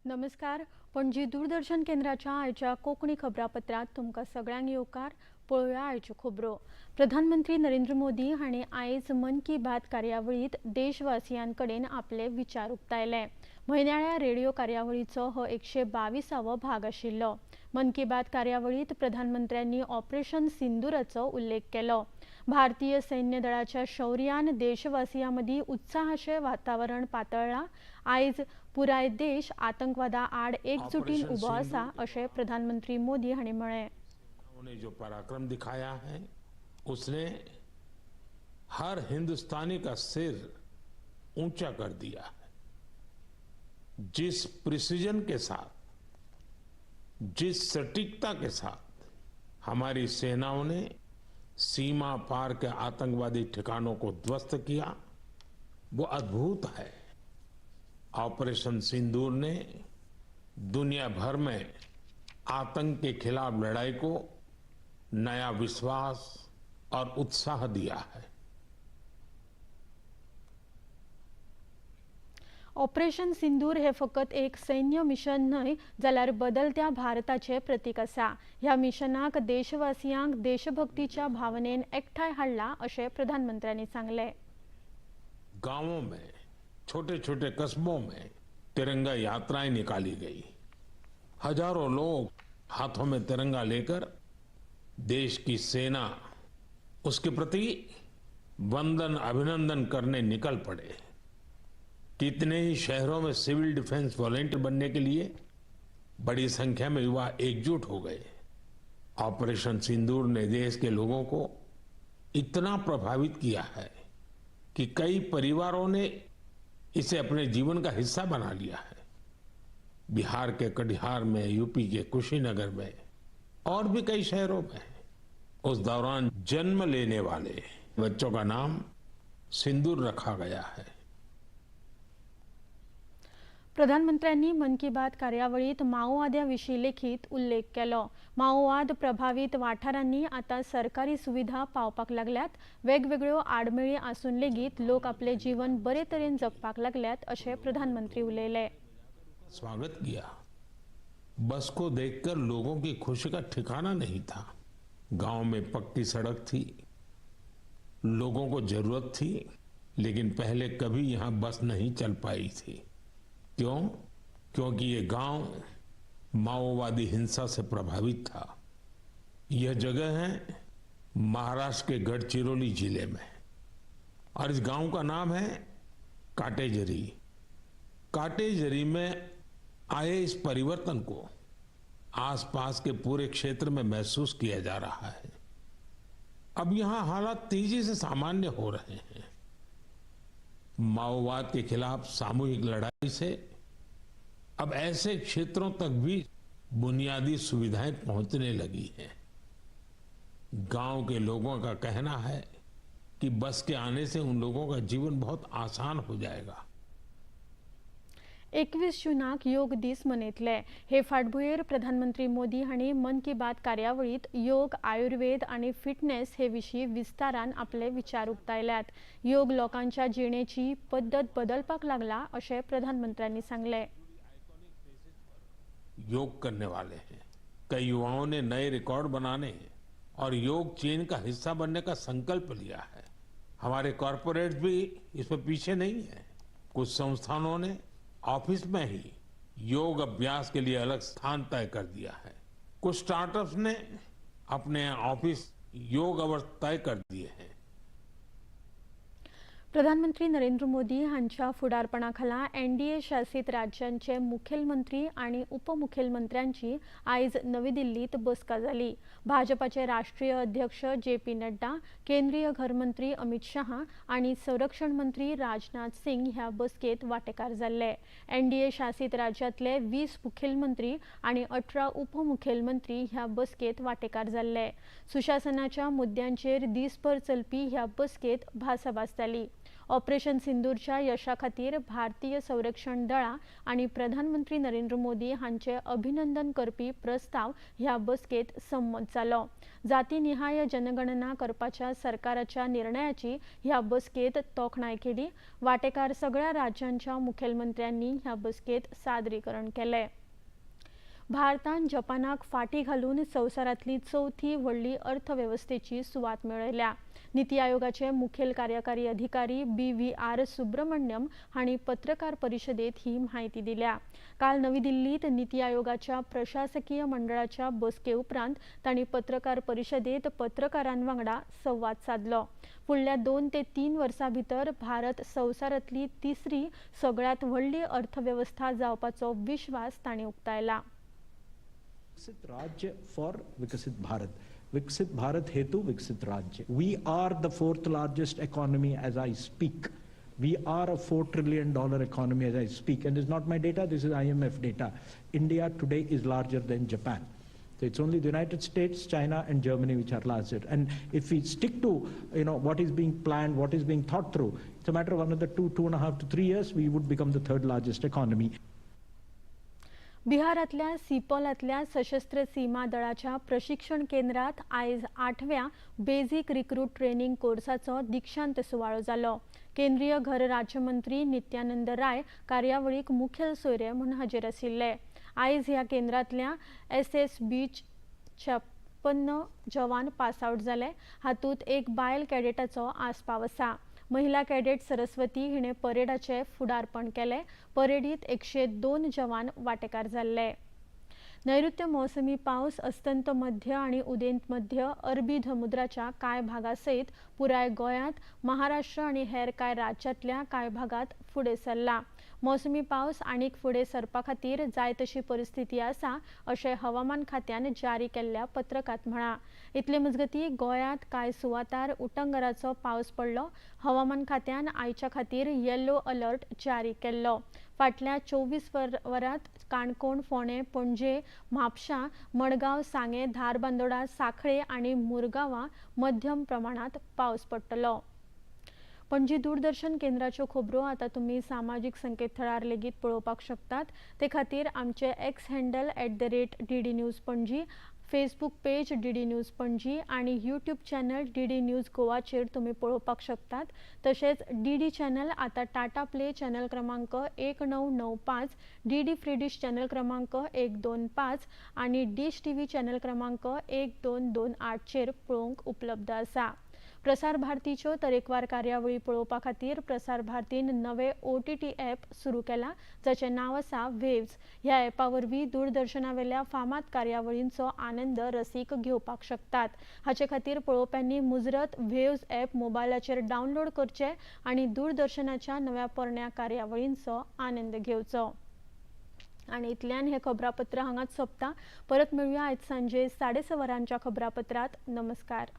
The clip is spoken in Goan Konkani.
नमस्कार. पणजी दूरदर्शन केंद्राच्या आयच्या कोंकणी खबरापत्रांत तुमकां सगळ्यांक येवकार. पळोवया आयच्यो खबरो. प्रधानमंत्री नरेंद्र मोदी हांणी आयज मन की बात कार्यावळींत देशवासियां कडेन आपले विचार उक्तायले. म्हयन्याळ्या रेडिओ कार्यावळीचो हो 122वो भाग आशिल्लो. मन की बात कार्यावळींत प्रधानमंत्र्यांनी ऑपरेशन सिंदूराचो उल्लेख केलो. भारतीय सैन्य दळाच्या शौर्यान देशवासियां मदीं उत्साहाचें वातावरण पातळ्ळां. आयज पुराय देश आतंकवादा आड एकजुटीन उबो आसा अशें प्रधानमंत्री मोदी हांणी म्हळें. उन्होंने जो पराक्रम दिखाया है उसने हर हिंदुस्तानी का सिर ऊंचा कर दिया है. जिस प्रिसीजन के साथ, जिस सटीकता के साथ हमारी सेनाओं ने सीमा पार के आतंकवादी ठिकानों को ध्वस्त किया वो अद्भुत है. ऑपरेशन सिंदूर ने दुनिया भर में आतंक के खिलाफ लड़ाई को नया विश्वास और उत्साह दिया है. ऑपरेशन सिंदूर हे फकत एक सैन्य मिशन न्हय जाल्यार बदलत्या भारताचें प्रतीक आसा. ह्या मिशनाक देशवासियांक देशभक्तीच्या भावनेन एकठांय हाडला अशें प्रधानमंत्र्यांनी सांगलें. गांवों में, छोटे छोटे कस्बों में तिरंगा यात्राएं निकाली गई. हजारों लोग हाथों में तिरंगा लेकर देश की सेना उसके प्रति वंदन अभिनंदन करने निकल पड़े. कितने ही शहरों में सिविल डिफेंस वॉलेंटियर बनने के लिए बड़ी संख्या में युवा एकजुट हो गए. ऑपरेशन सिंदूर ने देश के लोगों को इतना प्रभावित किया है कि कई परिवारों ने इसे अपने जीवन का हिस्सा बना लिया है. बिहार के कटिहार में, यूपी के कुशीनगर में और भी कई शहरों में उस दौरान जन्म लेने वाले बच्चों का नाम सिंदूर रखा गया है. प्रधानमंत्र्यांनी मन की बात कार्यावळींत माओवाद्या विशीं लेखीत उल्लेख केलो. माओवाद प्रभावीत वाठारांनी आतां सरकारी सुविधा पावपाक लागल्यात. वेगवेगळ्यो आडमेळी आसून लेगीत लोक आपले जीवन बरे तरेन जगपाक लागल्यात अशें प्रधानमंत्री उलयले. स्वागत किया. बस को देखकर लोगों की खुशी का ठिकाना नहीं था. गांव में पक्की सड़क थी, लोगों को जरूरत थी, लेकिन पहले कभी यहाँ बस नहीं चल पाई थी. क्यों? क्योंकि ये गांव माओवादी हिंसा से प्रभावित था. यह जगह है महाराष्ट्र के गढ़चिरौली जिले में और इस गांव का नाम है काटेजरी. काटेजरी में आए इस परिवर्तन को आसपास के पूरे क्षेत्र में महसूस किया जा रहा है. अब यहाँ हालात तेजी से सामान्य हो रहे हैं. माओवाद के खिलाफ सामूहिक लड़ाई से अब ऐसे क्षेत्रों तक भी बुनियादी सुविधाएं पहुंचने लगी हैं. गांव के लोगों का कहना है कि बस के आने से उन लोगों का जीवन बहुत आसान हो जाएगा. 21 जूनाक योग दीस मनयतले. हे फाटभुंयेर प्रधानमंत्री मोदी हांणी मन की बात कार्यावळींत योग, आयुर्वेद आनी फिटनेस हे विशीं विस्तारान आपले विचार उक्तायल्यात. योग लोकांच्या जिणेची पद्दत बदलपाक लागला अशें प्रधानमंत्र्यांनी सांगलें. योग करने वाले हैं. कई युवाओं ने नए रिकॉर्ड बनाने और योग चेन का हिस्सा बनने का संकल्प लिया है. हमारे कॉरपोरेट्स भी इसमें पीछे नहीं है. कुछ संस्थानों ने ऑफिस में ही योग अभ्यास के लिए अलग स्थान तय कर दिया है. कुछ स्टार्टअप्स ने अपने ऑफिस योग अवर्स तय कर दिए हैं. प्रधानमंत्री नरेंद्र मोदी हांच्या फुडारपणाखाला एनडीए शासित राज्यांचे मुखेलमंत्री आनी उपमुखेलमंत्र्यांची आयज नवी दिल्लीत बसका जाली. भाजपाचे राष्ट्रीय अध्यक्ष जे पी नड्डा, केंद्रीय घरमंत्री अमित शहा आनी संरक्षण मंत्री राजनाथ सिंग ह्या बसकेत वांटेकार जाल्ले. एनडीए शासित राज्यांतले 20 मुखेलमंत्री आनी 18 उपमुखेलमंत्री ह्या बसकेत वांटेकार जाल्ले. सुशासनाच्या मुद्द्यांचेर दीसभर चलपी ह्या बसकेत भासाभास जाली. ऑपरेशन सिंदूरच्या यशा खातीर भारतीय संरक्षण दळां आनी प्रधानमंत्री नरेंद्र मोदी हांचे अभिनंदन करपी प्रस्ताव ह्या बसकेत संमत जालो. जातीनिहाय जनगणना करपाच्या सरकाराच्या निर्णयाची ह्या बसकेत तोखणाय केली. वाटेकार सगळ्या राज्यांच्या मुखेलमंत्र्यांनी ह्या बसकेत सादरीकरण केले. भारतान जपानाक फाटी घालून संवसारांतली चवथी व्हडली अर्थवेवस्थेची सुवात मेळयल्या. निती आयोगाचे मुखेल कार्यकारी अधिकारी BVR Subramaniam हांणी पत्रकार परिशदेत ही म्हायती दिल्या. काल नवी दिल्लीत निती आयोगाच्या प्रशासकीय मंडळाच्या बसके उपरांत तांणी पत्रकार परिशदेत पत्रकारां वांगडा संवाद सादलो. फुडल्या 2 ते 3 वर्सां भितर भारत संवसारांतली तिसरी सगळ्यांत व्हडली अर्थवेवस्था जावपाचो विश्वास तांणी उक्तायला. विकसित राज्य फॉर विकसित भारत, विकसित भारत हेतु विकसित राज्य. We are the 4th largest economy as I speak. We are a $4 trillion economy as I speak. And it's not my data, this is IMF data. India today is larger than Japan. So it's only the United States, China and Germany which are larger. And if we stick to, you know, what is being planned, what is being thought through, it's a matter of another 2, 2.5 to 3 years, we would become the 3rd largest economy. बिहारातल्या सिपॉलातल्या सशस्त्र सीमा दळाच्या प्रशिक्षण केंद्रात आयज 8व्या बेजीक रिक्रूट ट्रेनिंग कोर्साचो दीक्षांत सुवाळो जालो. केंद्रीय घर राज्यमंत्री नित्यानंद राय कार्यावळीक मुखेल सोयरे म्हूण हाजीर आशिल्ले. आयज ह्या केंद्रांतल्या SSB 56 जवान पास आवट जाले. हातूंत एक बायल कॅडेटाचो आस्पाव आसा. महिला कॅडेट सरस्वती हिणे परेडाचे फुडारपण केले. परेडीत 102 जवान वाटेकार जाल्ले. नैऋत्य मौसमी पावस अस्तंत मध्य आणि उदेंत मध्य अरबी समुद्राच्या कांय भागा सयत पुराय गोंयांत, महाराष्ट्र आनी हेर कांय राज्यांतल्या कांय भागात फुडें सरला. मौसमी पावस आनीक फुडें सरपा खातीर जाय तशी परिस्थिती आसा अशें हवामान खात्यान जारी केल्ल्या पत्रकांत म्हळां. इतले मजगतीं गोंयांत कांय सुवातार उटंगराचो पावस पडलो. हवामान खात्यान आयच्या खातीर येलो अलर्ट जारी केल्लो. फाटल्या 24 वरांत काणकोण, फोंडें, पणजे, म्हापशां, मडगांव, सांगें, धारबांदोडा, सांखळे आनी मुरगांवां मध्यम प्रमाणांत पावस पडटलो. पणजी दूरदर्शन केंद्राच्यो खबरो आतां तुमी सामाजीक संकेतथळार लेगीत पळोवपाक शकतात. ते खातीर आमचे X handle @DD News Panaji, Facebook page DD News Panaji आनी यूट्यूब चॅनल DD news गोवाचेर तुमी पळोवपाक शकतात. तशेंच DD channel आतां टाटा प्ले चॅनल क्रमांक 1995, DD free dish channel क्रमांक 125 आनी डिश TV channel क्रमांक 1228चेर पळोवंक उपलब्ध आसा. प्रसार भारतीच्यो तरेकवार कार्यावळी पळोवपा खातीर प्रसार भारतीन नवे OTT app सुरू केला, जाचें नांव आसा वेव्स. ह्या ॲपा वरवीं दूरदर्शनावेल्या फामाद कार्यावळींचो आनंद रसीक घेवपाक शकतात. हाचे खातीर पळोवप्यांनी मुजरत वेव्स ॲप मोबायलाचेर डावनलोड करचें आनी दूरदर्शनाच्या नव्या पोरण्या कार्यावळींचो आनंद घेवचो. आनी इतल्यान हें खबरापत्र हांगाच सोंपता. परत मेळुया आयज सांजे 6:30 वरांच्या खबरापत्रांत. नमस्कार.